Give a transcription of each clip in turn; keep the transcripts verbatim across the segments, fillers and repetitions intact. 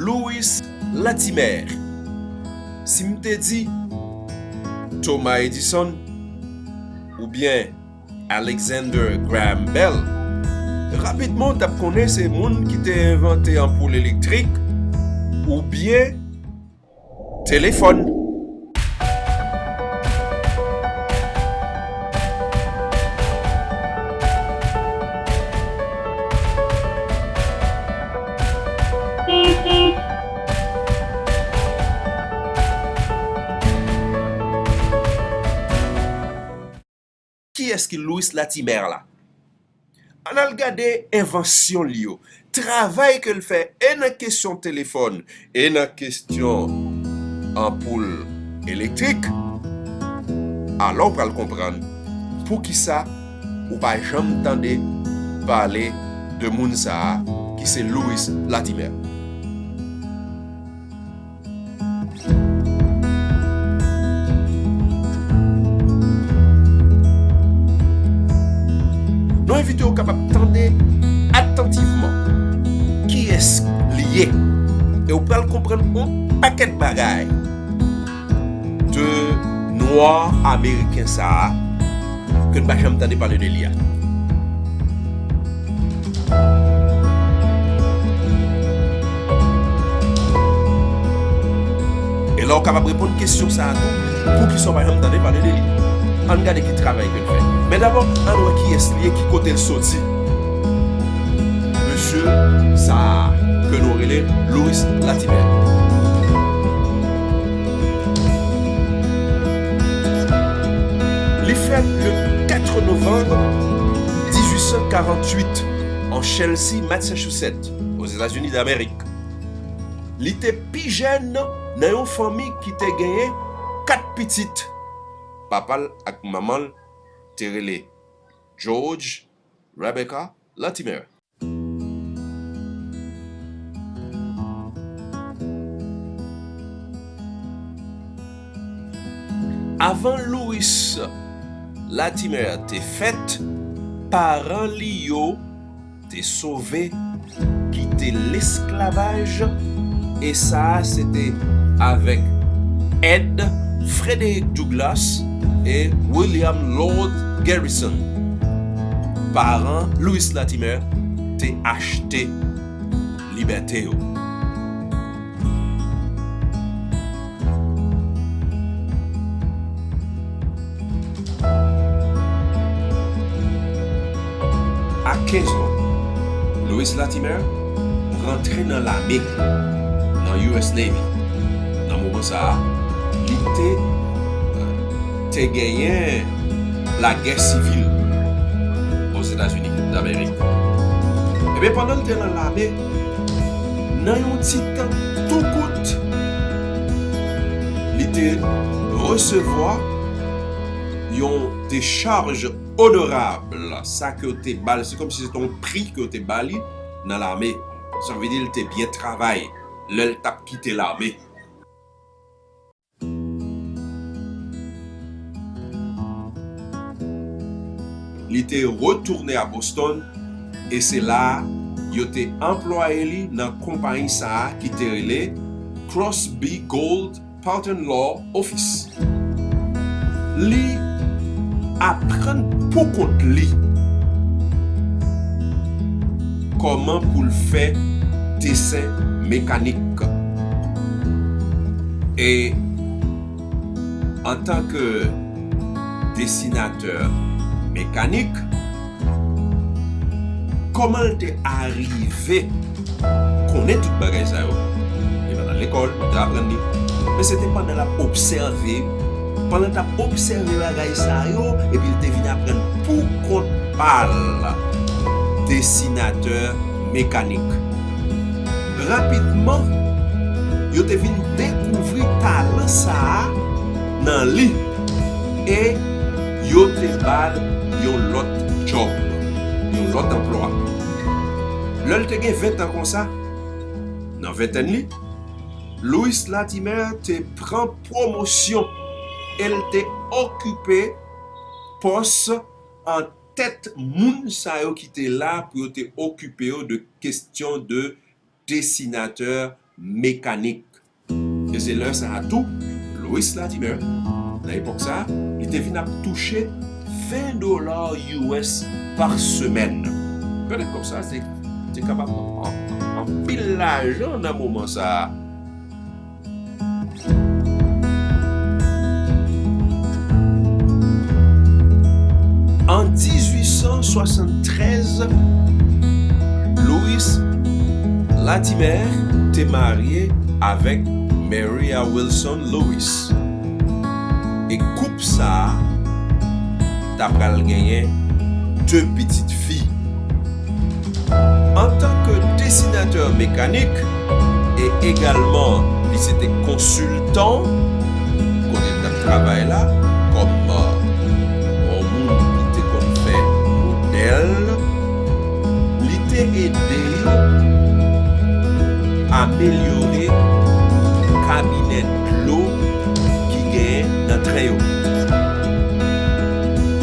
Louis Latimer. Si m te di Thomas Edison oubyen Alexander Graham Bell, rapidman w t ap konnen se moun ki te envante anpoul elektrik oubyen telefòn. Kiyès ki Louis Latimer la? Ann al gade envansyon li yo, travay ke l fè e nan kesyon telefòn e nan kesyon anpoul elektrik. Alò w pral konprann poukisa ou pa janm tande pale de moun sa a ki se Louis Latimer. Nou envite w kapab tande atantivman kiyès li ye, e w pral konprann yon pakèt bagay de nwa ameriken sa a ke n pa janm tande pale de li a. E la w kapab reponn kesyon sa a tou, poukisa w pa janm tande pale de li? Ann gade ki travay ke l fè. Men dabò, ann wè kiyès li ye, ki kote l soti. Mesye sa a ke nou rele Louis Latimer. Li fèt le quatre novembre dix-huit cent quarante-huit an Chelsea, Massachusetts, Ozetazini Damerik. Li te pi jèn nan yon fanmi ki te genyen kat pitit. Papa l ak manman l te rele George, Rebecca Latimer. Avan Louis Latimer te fèt, paran li yo te sove kite lesklavaj, e sa a se te avèk èd Frederick Douglass e William Lord Garrison. Paran Louis Latimer te achte libète yo. A kenz an, Louis Latimer rantre nan lame, nan U S Navy. Nan moman sa a, li te, te genyen lagè sivil Ozetazini Damerik. Ebyen, pandan l te nan lame, nan yon ti tan tou kout, li te resevwa yon dechaj onorab. Sa ke yo te ba l, se kòmsi se te yon pri ke yo te ba li nan lame. Sa vle di l te byen travay lè l t ap kite lame. Li te retounen a Boston, e se la a yo te anplwaye li nan konpayi sa a ki te rele Crosby Gould Patent Law Office. Li aprann pou kont li kòman pou l fè desen mekanik. E antanke desinatè mekanik, kòman l te arive konnen tout bagay sa yo? Li pa t al lekòl pou l te aprann li. Men se te pandan l ap obsève, pandan l t ap obsève bagay sa yo, epi l te vin aprann pou kont pa l desinatè mekanik. Rapidman, yo te vin dekouvri talan sa a nan li e yo te ba l yon lòt djòb, yon lòt anplwa. Lè l te gen ven tan konsa, nan ventèn li, Louis Latimer te pran pwomosyon e l te okipe pòs an tèt moun sa yo ki te la pou yo te okipe yo de kesyon de desinatè mekanik. E se lè sa a tou, Louis Latimer, nan epòk sa a, li te vin ap touche ven dola U S pa semèn. Gade kòb sa, se te kapab an- an- anpil lajan nan moman sa a. An dizuit san swasanntrèz, Louis Latimer te marye avèk Maria Wilson Louis. E koup sa a ta pral genyen de pitit fi. Antanke desinatè mekanik, e egalman li se te konsiltan kote l t ap travay la, kòm, euh, yon moun ki te konn fè modèl, li te ede yo amelyore kabinè dlo ki genyen nan tren yo.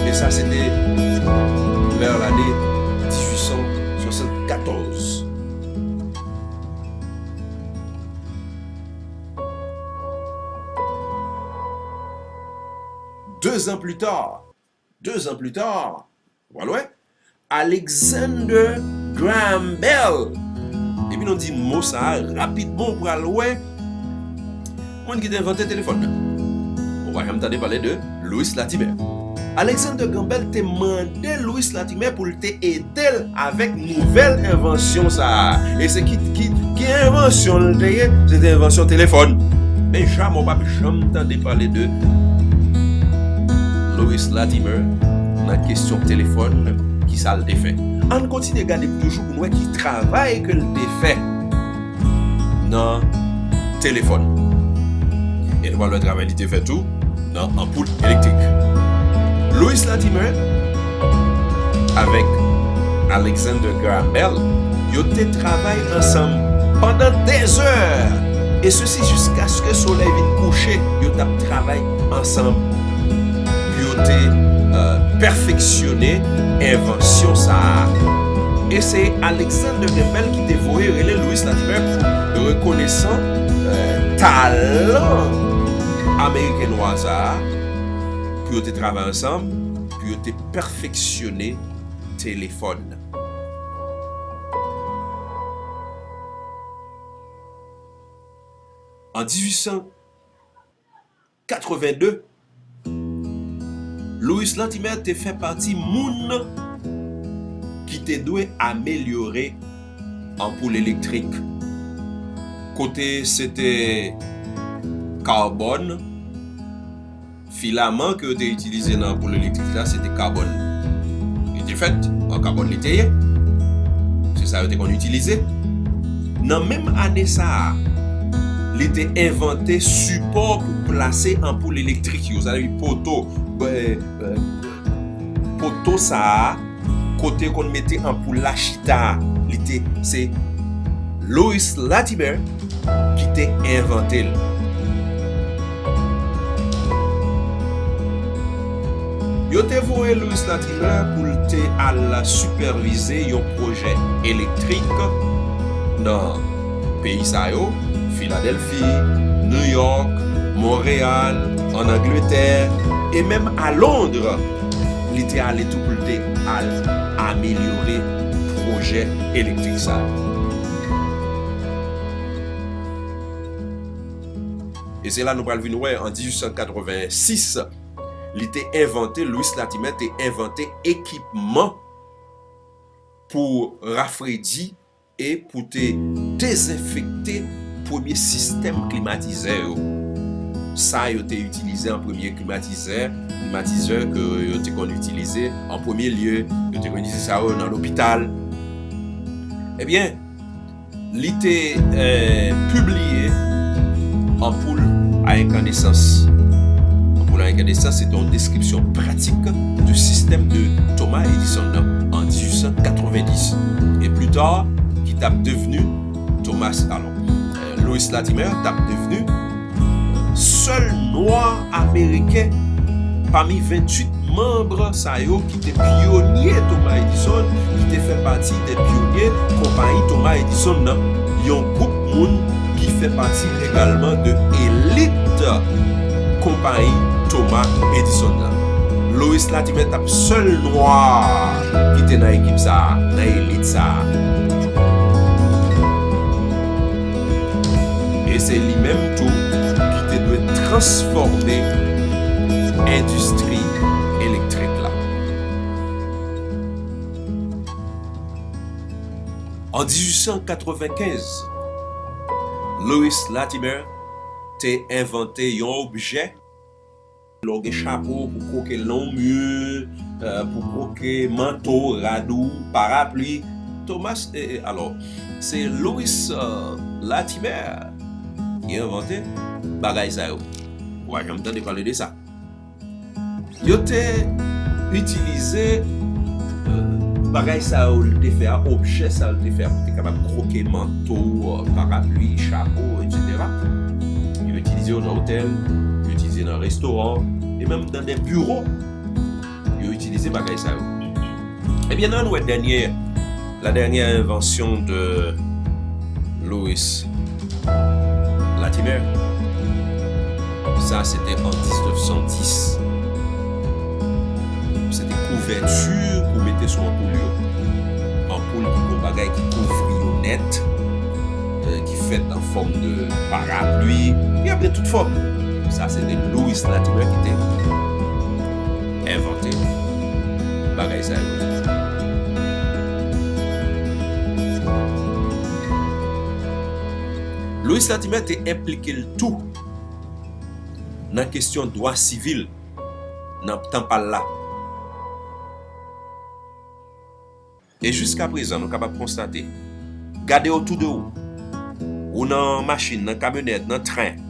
E sa se te vè lane dizuit san swasannkatorz. Dezan pli ta, dezan pli ta, w pral wè, Alexander Graham Bell. Epi nou di mo sa a rapidman, ou pral wè moun ki te envante telefòn nan. Ou pa janm tande pale de Louis Latimer. Alexander Graham Bell te mande Louis Latimer pou l te ede l avèk nouvèl envansyon sa a. E se ki, ki, ki envansyon l te ye? Se te envansyon telefòn. Men jamè w p ap janm tande pale de Louis Latimer nan kesyon telefòn, ki sa l te fè. Ann kontinye gade toujou pou n wè ki travay ke l te fè nan telefòn. E nou pral wè travay li te fè tou nan anpoul elektrik. Louis Latimer avèk Alexander Graham Bell, yo te travay ansanm pandan dèzè, e sesi jiskaske solèy vin kouche, yo t ap travay ansanm pou yo te, euh, pèfeksyone envansyon sa a. E se Alexander Graham Bell ki te voye rele Louis Latimer pou rekonesan, euh, talan ameriken nwa sa a, pou yo te travay ansanm, pou yo te pèfeksyone telefòn. An dizuit san katreven de, Louis Latimer te fè pati moun ki te dwe amelyore anpoul elektrik, kote se te kabòn, filaman ke yo te itilize nan anpoul elektrik la, se te kabòn. Li te fèt an kabòn, li te ye. Se sa yo te konn itilize. Nan menm ane sa a, li te envante sipò pou plase anpoul elektrik yo, sa vle di poto, eh, eh, poto sa a, kote yo konn mete anpoul la chita a, li te, se Louis Latimer ki te envante l. Yo te voye Louis Latimer pou l te al sipèvize yon pwojè elektrik nan peyi sa yo, Filadèlfi, Nouyòk, Monreyal, ann Angletè, e menm a Lond, li te ale tou pou l te al amelyore pwojè elektrik sa a. E se la nou pral vin wè, an dizuit san katreven sis, li te envante, Louis Latimer te envante ekipman pou rafredi e pou te dezenfekte premye sistèm klimatizè yo. Sa yo te itilize an premye, klimatizè, klimatizè ke yo te konn itilize an premye lye, yo te konn itilize sa yo nan lopital. Ebyen, li te, eh, pibliye Anpoul a enkandesans. Anpoul a enkandesans, se te yon deskripsyon pratik de sistèm de Thomas Edison nan, an dizuit san katreven dis. E pli ta, ki t ap devni Thomas, alò, eh, Louis Latimer t ap devni sèl nwa ameriken pami ventuit manm sa yo ki te pyonye Thomas Edison, ki te fè pati de pyonye konpayi Thomas Edison nan, yon gwoup moun ki fè pati legalman de elit konpayi Thomas Edison nan. Louis Latimer t ap sèl nwa ki te nan ekip sa a, nan elit sa a. E se li menm tou ki te dwe transfòme endistri elektrik la. An dizuit san katrevenkenz, Louis Latimer te envante yon objè. Lè w gen chapo pou kwoke lonmye, eh, pou kwoke manto, rad ou, parapli. Thomas, eh, eh, alò, se Louis, eh, Latimer ki envante bagay sa yo. Ou pa janm tande pale de sa. Yo te itilize, eh, bagay sa yo l te fè a, objè sa yo l te fè a pou te kapab kwoke manto, eh, parapli, chapo, etsetera. Yo itilize yo nan otèl, yo itilize nan restoran, e menm nan de biwo, yo itilize bagay sa yo. Ebyen, ann wè dènye, la dernière invention de Louis Latimer. Sa, se te an diznèf san dis. Se te kouvèti pou mete sou anpoul yo. Anpoul ki gon bagay ki kouvri yo nèt, eh, ki fèt an fòm de parapli, y ap gen tout fòm. Sa, se te Louis Latimer ki te envante bagay sa yo. Louis Latimer te enplike l tou nan kesyon dwa sivil nan tan pa l la. E jiskaprezan, nou kapab konstate, gade otou de ou. Ou nan machin, nan kamyonèt, nan tren,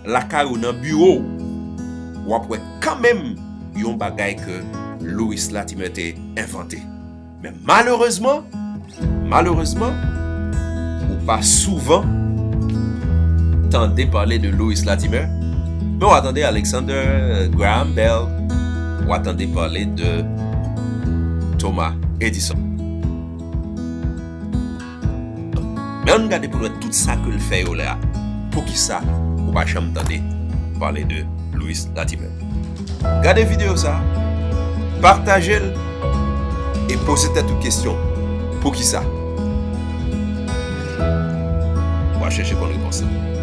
lakay ou, nan biwo w, w ap wè kanmenm yon bagay ke Louis Latimer te envante. Men malerezman, malerezman, ou pa souvan tande pale de Louis Latimer, men w a tande Alexander Graham Bell, w a tande pale de Thomas Edison. Men ann gade pou n wè tout sa ke l fè yo la. Poukisa ou pa janm tande pale de Louis Latimer? Gade videyo sa, pataje l e poze tèt ou kesyon. Poukisa? W a chèche konn repons lan.